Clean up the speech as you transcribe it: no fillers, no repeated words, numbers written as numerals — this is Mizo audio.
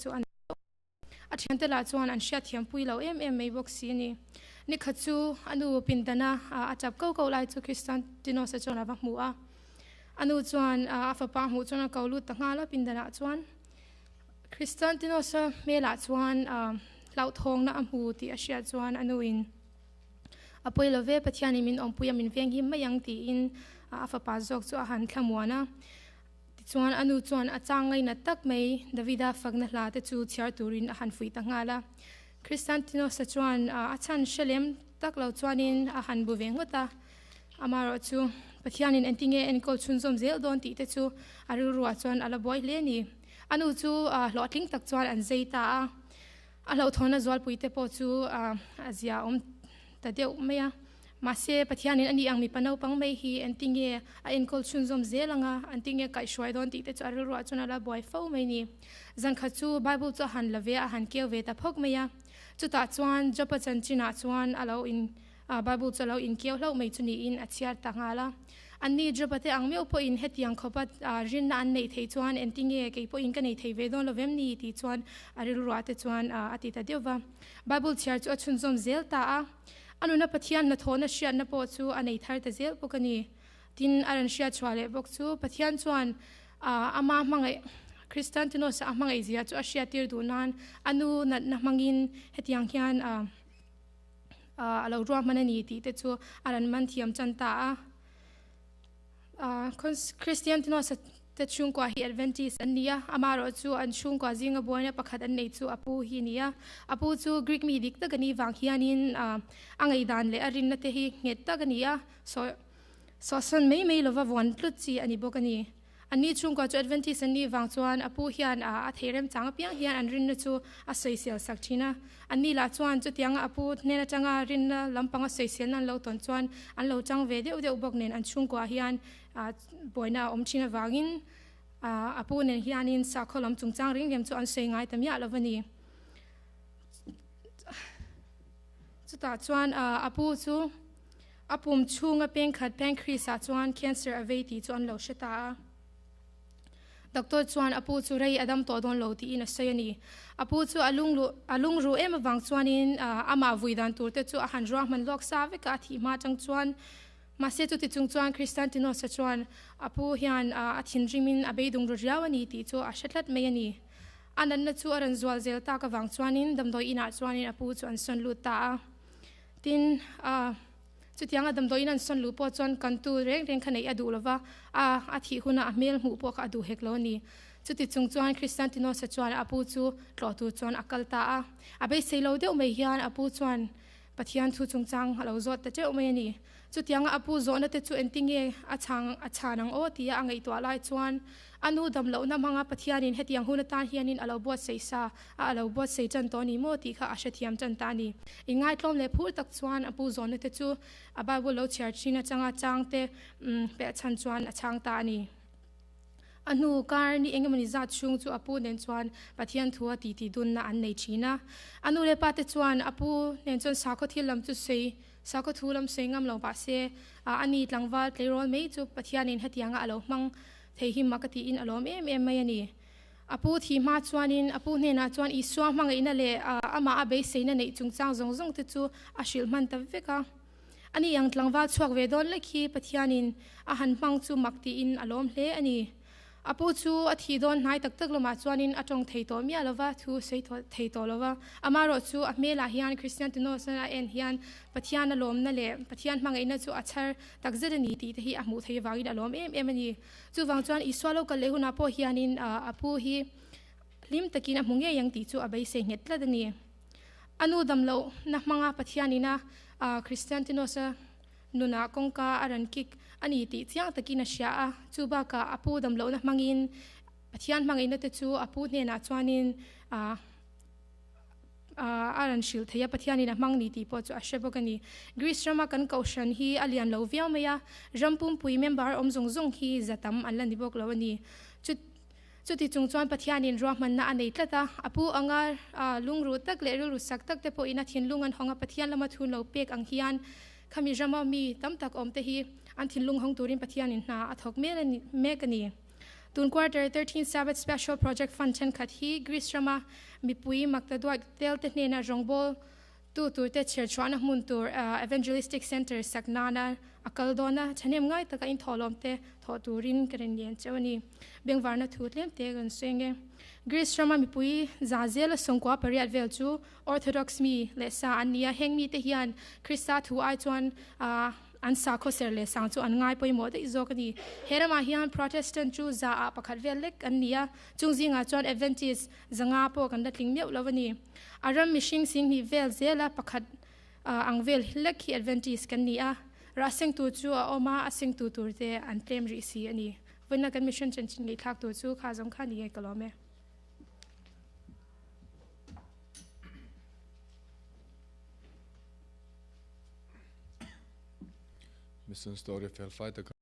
Chu an a thiante lah chuan an hriatthiam pui lo em em mai bawk si a ni. Nikhat chu a nu pindana a tap ko ko lai chu Kristantinos-a chuan a va hmu a. A nu chuan a fapa hmuh chuan a ko lut ta nghal a pindanah chuan. Kristantinos-a hmelah chuan hlauhthawngna a hmu tih a hriat chuan a nuin a pawi lo ve, Pathianin min awmpui a min venghim mai ang tiin a fapa zawk chu a han thlamuan a. Tichuan, a nu chuan a chang ngainat tak mai Davida fakna hla te chu chhiar turin a han fuih ta nghal a. Kristantinos-a chuan a chhan hre lem tak lo chuanin a han bu ve ngawt a. Amaherawh chu, Pathianin engtinge enkawl chhunzawm zel dawn tih te chu a rilruah chuan a la buai hle a ni. A nu chu hlawhtling tak chuan an zei ta a. A hlauhthawnna zualpui te pawh chu a zia awm ta deuh mai a. Mahse, Pathianin a ni ang mipa naupang mai hi engtinge a enkawl chhunzawm zel ang a, engtinge kaihhruai dawn tih te chu a rilruah chuan a la buai fo mai ni. Zankhat chu Bible chu a han la ve a, a han keu ve ta phawk mai a. Chutah chuan Job-a chanchinah chuan a lo in Bible chu a lo inkeu hlauh mai chu niin a chhiar ta nghal a. Anni Job-a te ang meuh pawhin hetiang khawpa rinna an neih theih chuan engtinge kei pawhin ka nei thei ve dawn lo vem ni tih chuan a rilruah te chuan a ti ta deuh va. Bible chhiar chu a chhunzawm zel ta a. A nuna Pathian hnathawhna hriatna pawh chu a nei thar ta zel bawk a ni. Tin, a rawn hriat chhuah leh bawk chu Pathian chuan ama hmangaih Kristantinos-a a hmangaih zia chu a hriattir duh nan a nu natna hmangin hetiang hian a lo ruahman a ni tih te chu a rawn man thiam chan ta a. Kristiantinos-a te chhungkua hi Adventist an ni a, amaherawh chu an chhungkua zinga buaina pakhat an nei chu a pu hi a ni a. A pu chu Greek mi dik tak a nih vang hianin a ngaihdan leh a rinna te hi nghet tak a ni a, sawhsawn mai mai lova vuan tlut chi a ni bawk a ni. Anni chhungkua chu Adventist an nih vang chuan a pu hian a thei remchang apiang hian an rinna chu a sawisel sak thin a. Anni lah chuan chutianga a pu hnen atanga rinna lampanga sawiselna an lo tawn chuan an lo chang ve deuh deuh bawk nen an chhungkuaah hian buaina a awm thin avangin a pu nen hianin sakhaw lam chungchang ring rem chu an sawi ngai ta miah lo a ni. Chutah chuan a pu chu a pum chhunga pengkhat pancreas ah chuan cancer a vei tih chu an lo hre ta a. Doctor chuan a pu chu rei a dam tawh dawn lo tiin a sawi a ni. A pu chu a lunglu a lungru em avang chuanin amah vui dan tur te chu a han ruahman lawk sa vek a, a thih hma atang chuan. Mahse chuti chung chuan Kristantinos-a chuan a pu hian a thinrimin a beidung ru riau a ni tih chu a hre tlat mai a ni. A natna chu a rawn zual zel tak avang chuanin damdawi inah chuanin a pu chu an sawn lut ta a. Tin, chutianga damdawiin an sawn luh pawh chuan kantu reng reng kha neih a duh lo va, a a thih huna a hmel hmuh pawh kha a duh hek lo a ni. Chuti chung chuan Kristantinos-a chuan a pu chu tlawh tur chuan a kal ta a. A beisei lo deuh mai hian a pu chuan Pathian thu chungchang a lo zawt ta teuh mai a ni. Chutianga a pu zawhna te chu engtinge a chhang a chhan ang aw tia a ngaihtuah lai chuan a nu dam lohna hmanga Pathianin hetiang hun atan hianin a lo buatsaih sa a a lo buatsaih tan tawh a ni maw tih kha a hrethiam tan ta a ni. Inngaitlawm leh phur tak chuan a pu zawhna te chu a Bible lo chhiar thin atanga chang te peh chhan chuan a chhang ta a ni. A hnu kar ni engemawni zat chhung chu a pu nen chuan Pathian thu a titi dunna an nei thin a. A nu leh pa te chuan a pu nen chuan sakhaw thil lam chu sawi sakhaw thu lam sawi ngam lo mah se a ni tlangval tleirawl mai chu Pathianin hetianga a lo hmang thei hi mak a tiin a lawm em em mai a ni. A pu thih hma chuanin a pu hnenah chuan Isua hmangaihna leh amah a beiseina neih chungchang zawng zawng te chu a hrilh hman ta vek a. A ni ang tlangval chhuak ve dawn lek hi Pathianin a han hmang chu mak tiin a lawm hle a ni. A pu chu a thih dawn hnai tak tak lamah chuanin a tawng thei tawh miah lova, thu sawi thei tawh lova. Amaherawh chu a hmelah hian Kristian Tinosan a en hian Pathian a lawmna leh Pathian hmangaihna chu a chhar takzet a ni tih te hi a hmuh theih avangin a lawm em em a ni. Chuvang chuan Isua lo kal leh hunah pawh hianin a pu hi hlim takin a hmu ngei ang tih chu a beisei nghet tlat a ni. A nu dam loh na hmanga Pathian ina Kristiantinos-a nunah kawngka a rawn kik a ni tih chiang takin a hria a. Chu bakah a pu dam lohna hmangin Pathian hmangaihna te chu a pu hnenah chuanin a rawn hrilh thei a, Pathianin a hmang ni tih pawh chu a hre bawk a ni. Greece rama kan kohhran hi a lian lo viau mai a, ram pumpui member awm zawng zawng hi za tam an la ni bawk lo a ni. Chu. Chuti chung chuan Pathianin ruahmanna a nei tlat a, a pu anga lungruh tak leh rilru sak tak te pawhin a thinlung an hawng a, Pathian lama thun lo pek ang hian khami rama mi tam tak awm te hi an thinlung hawng turin Pathianin hna a thawk mek a ni. Tun quarter 13 Sabbath Special Project Fund thenkhat hi Greece rama mipui maktaduaih telte hnena rawngbâwl tu turte chherchhuahna hmun tur Evangelistic Centre sak nana a kal dawn a, thahnem ngai taka inthawhlawmte thawh turin ka rawn lian cheu a ni. Bengvarna thu tlemte kan sawi ange. Greece rama mipui za zela 98 vel chu Orthodox mi leh sa an ni a, heng mite hian Krista thu ai chuan an sakhaw ser leh sang chu an ngai pawimawh daih zawk a ni. He ramah hian Protestant chu za ah pakhat vel lek an ni a, chung zingah chuan Adventist 500 pawh kan la tling meuh lo a ni. A ram mihring 2000 vel zela pakhat ang vel lek hi Adventist kan ni a, rah sengtu chu a awm a, a sengtu turte an tlem rih si a ni. Vawiina kan mission chanchin ngaihthlak tur chu kha zawng kha ni nge ka lawm e. Mission story fel fai tak.